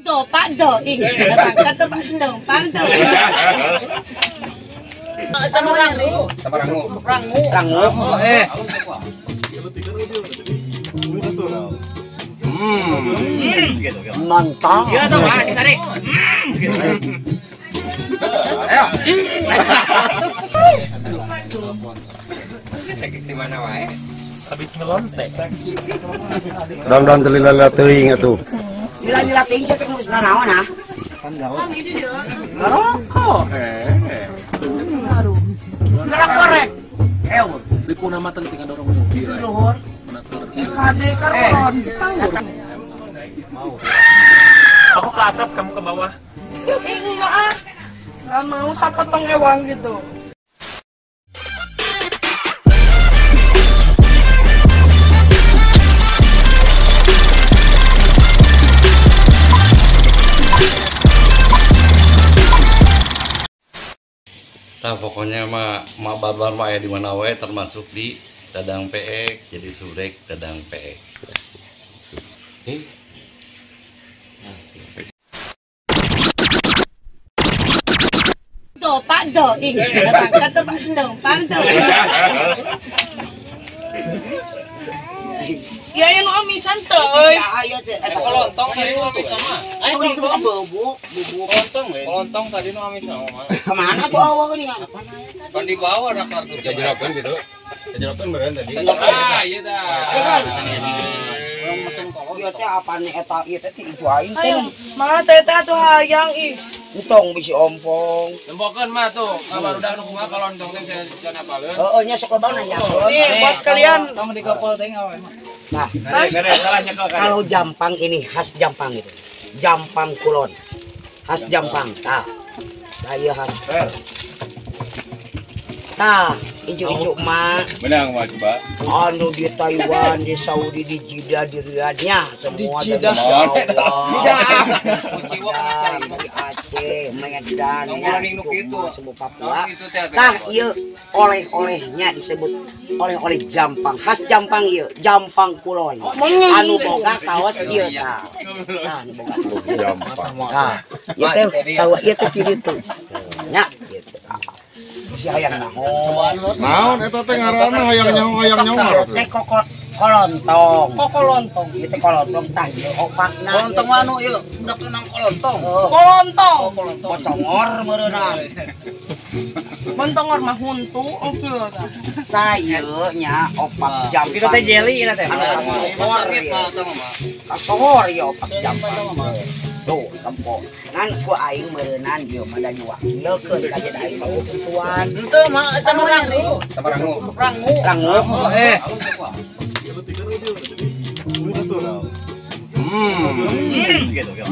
Do pak do ing kata pak do pak do. Tamaranggu. Rangu. Rangu. Eh. Mantap. Iya tuh, Pak, ditarik. Ayo. Di mana wae? Habis ngelontek. Dongdong telila teuing atuh. Lila-lila teuing sia teh geus nanaon ah. Ngarokok. Ngerokok rek. Ew. Likuna mah teh tinggal dorong mobil. Luhur. Kade karon. Mau. Aku ke atas, kamu ke bawah. Enggak ah. Enggak mau sapotong ewang gitu. Nah, pokoknya mah mak barbar mah ya di mana wae termasuk di Dadang Peek, jadi subrek Dadang Peek. Do pak do ing kata pak do pak do. Ya yang amisan teh. Ayo teh. Kolontong tadi nu amis mah. Ayo kolontong bubuk, bubuk. Kolontong, kolontong tadi nu amis mah. Kemana tuh awak ini? Kan dibawa ada kartu. Jajarokeun gitu. Jajarokeun meureun tadi. Ah, iya dah. Urang mesen kolon. Ieu teh apane eta ieu teh ti ibu aing teh. Mah teh teh atuh hayang ih. Entong bisi ompong. Nembokeun mah tuh, kabar udah nu kumaha kolontong teh cenah apaleun. Heeh nya sok loba nanya. Nih buat kalian tong dikopol teh ngawe mah. Nah, kalau Jampang ini khas Jampang itu. Jampang Kulon. Khas Jampang. Tah. Tah ieu khas. Tah, icu-icu mah. Menang mah coba. Anu di Taiwan, di Saudi, di Jeddah, di Riyadhnya semua di Jeddah. Di Aceh, Medan, ya, semua Papua. Tah ieu oleh-olehnya disebut oleh-oleh Jampang. Khas Jampang ieu, Jampang Kulon. Anu boga kaos ieu tah. Tah anu boga Jampang. Tah, ieu teh sawah ieu teh kitu. Nya kitu. Si hayang naon. Naon eta teh ngaranna hayang nyaho teh kolontong. Kolontong. Ieu teh kolontong tah ieu opakna. Kolontong anu ieu, budak nang kolontong. Kolontong. Botongor meureunna. Bontongor mah huntu engkeul tah. Tah ieu nya opak Jampang. Kita teh jelly ieu teh. Kasohor ieu opak Jampang. Tuh, tempo. Ngan ku aing meureunan ieu mah da nyuwakilkeun ka jadi aing mah ketentuan. Henteu mah eta mah rangu. Rangu. Rangu. Rangu. Eh.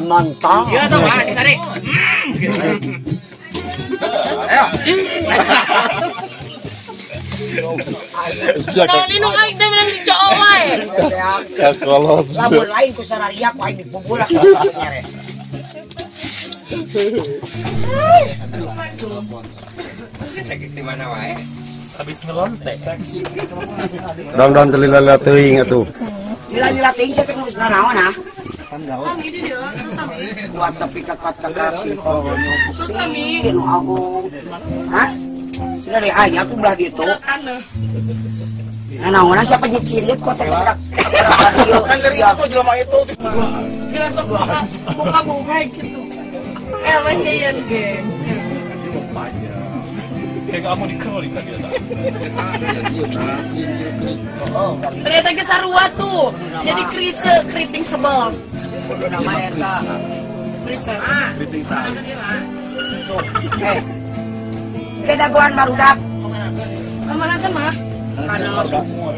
Mantap. Iya tuh, Pak, ditarik. Ayo. Nah, ini nu aing teh menang di cowok wae. Ya kolot. Lamun lain ku sararia ku aing dibubulak nyere. Di mana wae? Habis ngelontek. Dongdong telila teuing atuh. Lila-lila teuing sia teh geus nanaon ah. Kuat tapi kakak-kakak sih. Gusti nu agung. Hah? Sudah deh, ayah aku belah ditu. Nah, naonan siapa nyet siriut kok teh budak. Kan dari itu jelema itu. Gila sok buka bunga gitu. Eh, mah yeun ge. Kayak aku dikerolik tadi eta. Ternyata ge sarua tuh. Jadi krise keriting sebel. Nama eta. Krise. Keriting sari. Tuh. Eh. Kedagoan barudak. Kemana kan mah? Kana sumur.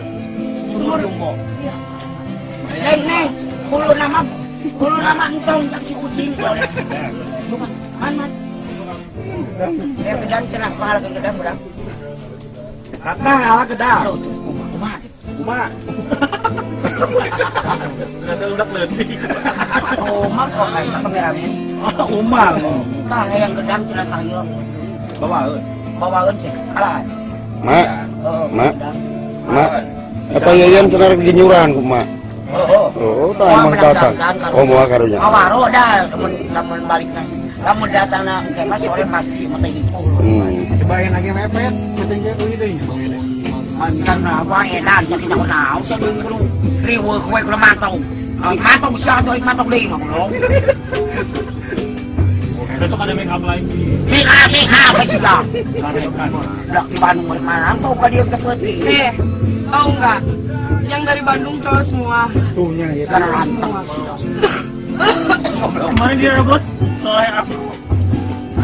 Sumur. Iya. Neng, neng, hulu nama entong tak si kucing boleh. Man, man. Eh gedang cenah pahala ke gedang budak. Ratna ala gedang. Kumaha? Kumaha? Sudah teh udah leutik. Umar kok kayak kameramen. Umar. Tah hayang gedang cenah tah ieu. Bawaeun. Bawaeun sih. Alah. Mak. Mak. Mak. Eta yayan cenah rek dinyuran kumaha? Heeh. Oh, tah emang datang. Oh, moal karunya. Awaro dah lamun balik na. Lamun datang na engke mah sore pasti mah teh gitu. Cobain lagi mepet, penting ge euy deui. Mantan apa edan sakit aku naon sia kudu riweuh we kudu mantau. Mantau bisa atuh mantau deui mah kudu. Besok ada make up lagi. Make up sih lah. Blak di Bandung mantau ka dieu ke peuting. Tahu enggak? Yang dari Bandung cowok semua. Tuhnya ya. Karena rantau sih. Kemarin dia rebut soleh aku.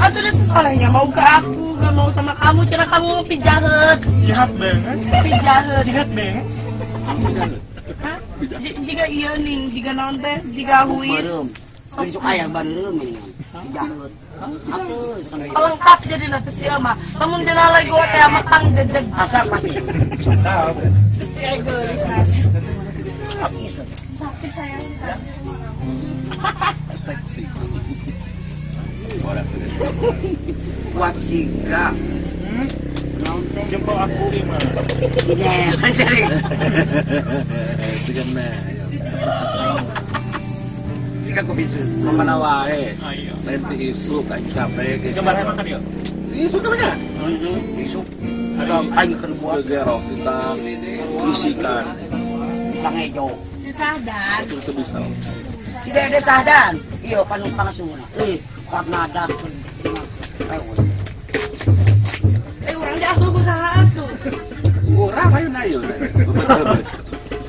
Atau dia sesolehnya mau ke aku, gak mau sama kamu. Cara kamu pijahet. Jahat banget. Pijahet. Jahat banget. Hah? Jika iya nih, jika naon teh, jika huis. Sok aya bareum ini. Pijahet. Lengkap jadi nanti sih mah. Lamun dina lagi gua teh sama tang jejeg. Asal pasti. Kayak gelis nasi. Sakit sayang. Seksi. Kuat siga. Jempol aku 5. Iya, sering. Jika aku bisa kemana wae. Nanti isuk aing capek. Gambar makan dia. Isuk apa nya? Isuk. Aing keur buat gerok kita bisikan. Sangejo. Si Sahdan. Itu bisa. Si Dede Sahdan. Iya panu pangasuna. Kuat nada. Urang diasuh ku saha atuh. Urang ayo nayo.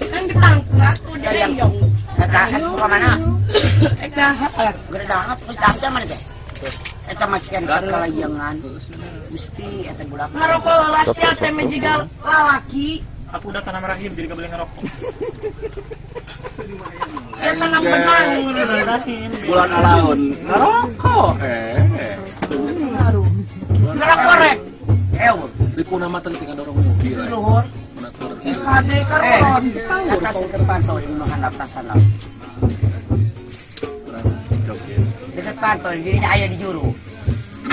Kan ditangku atuh dia yang. Eta ka mana? Ek dahat. Geus dahat geus dahat mana teh? Eta masih kan kalayangan. Gusti eta budak. Ngarokok lasnya teh jiga lalaki. Aku udah tanam rahim jadi gak boleh ngerokok. Saya tanam benang rahim. Bulan alaun ngerokok. Ngerokok rek. Di kuna mah teh tinggal dorong mobil. Luhur. Kade karon. Atas ke pantau di handap tasana. Dekat pantau jadi aya di juru.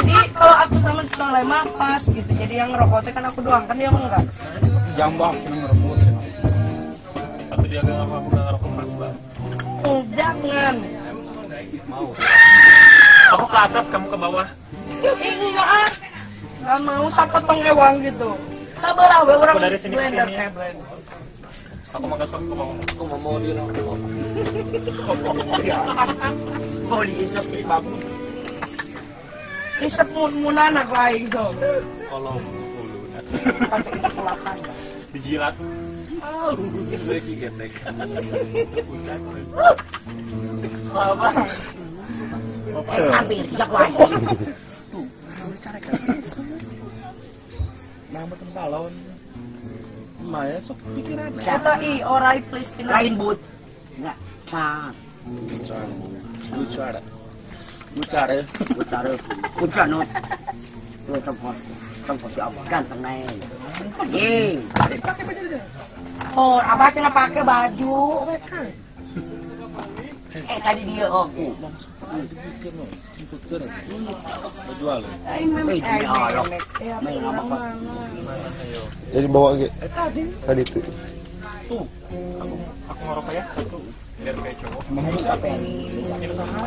Jadi kalau aku sama si Soleh mah pas gitu. Jadi yang ngerokok teh kan aku doang, kan dia mah enggak. Jambang ngerokok. Atau dia gak aku gak ngerokok pas banget. Jangan. Mau. Aku ke atas, kamu ke bawah. Enggak ah. Gak mau sapotong ewang gitu. Sabalah we orang dari sini ke blender sini. Blender. Aku mau gasok ke bawah. Aku mau dirokok. Mau diisep di bambu. Isep mun-munan aku aing so. Kolom Pakai itu kelakan. Dijilat. Lagi gendek. Apa? Hampir bisa kuat. Tuh, nama tempalon. Maya sok pikiran. Kata i orai please pindah. Lain but. Enggak. Cang. Bucara. Bucara. Bucara. Bucara. Tuh tempat. Tempat si abah ganteng naik. Ging. Pakai baju dia. Oh, abah cina pakai baju. Tadi dia aku. Jual. Jadi bawa ke? Tadi itu. Tuh, aku ngerokok ya satu biar kayak cowok. Ini usaha.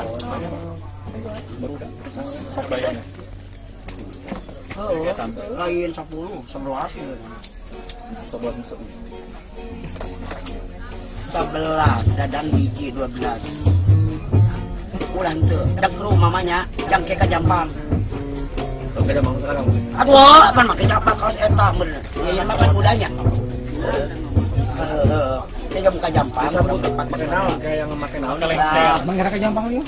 Baru udah. Bayarnya. Lain 10, 11 gitu. 11 11, dadang biji 12. Ulah henteu, dak kru mamanya, jangke ka Jampang. Oke, Jampang sekarang. Aduh, pan make Jampang kaos eta bener. Ya makan mudanya. Heeh. Saya buka Jampang. Disebut make naon kayak yang make naon. Mang ka Jampang ieu.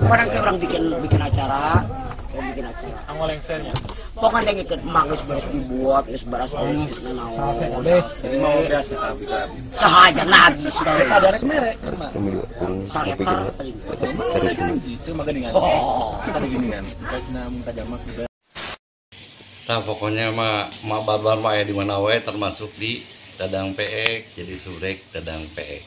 Orang kayak orang bikin acara, kayak bikin acara. Anggo lengsernya. Pokoknya dengekeun emang geus beres dibuat, geus beres geus naon. Jadi mau biasa tapi Tah aja lagi sih. Ada rek merek. Saleter paling. Cuma geningan. Kita geningan. Kita minta jamak juga. Nah, pokoknya mah mak barbar mah aya di mana wae termasuk di Dadang PX, jadi subrek Dadang PX.